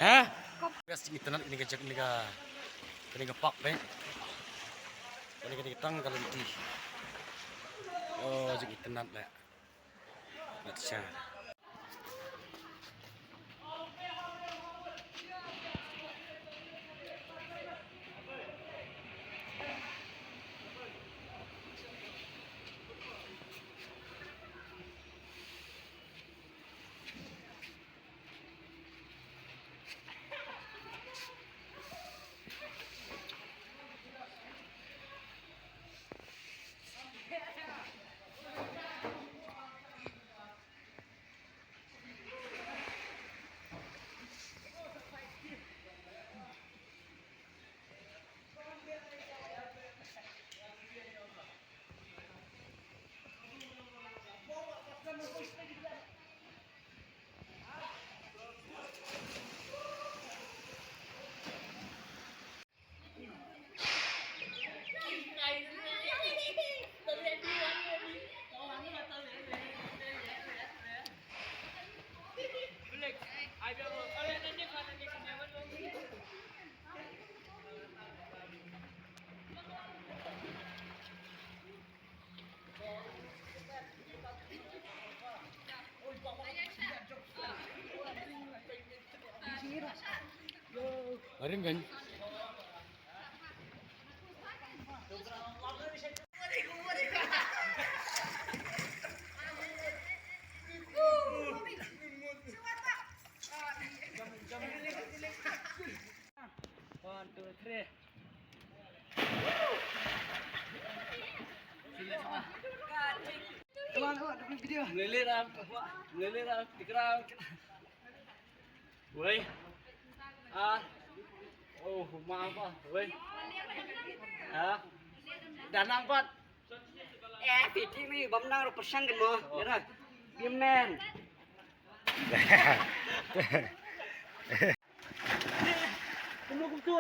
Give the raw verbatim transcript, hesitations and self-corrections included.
Ha? Guys, jing itynnad kane ka jaka, kane ka, kane ka park, eh. Kane ka tang ka lynti. Oh, jing itynnad, eh. Let's share. Aring kan? One, two, three. Come on, come on, do a video. Melele ram, melele ram, tikra. Wei. Ah. Oh, ma apa? Wei. Ha? Danang pat. Eh, piti mi bam nang ro persang kan mo. Yara. Bimen. Kumno kumtu?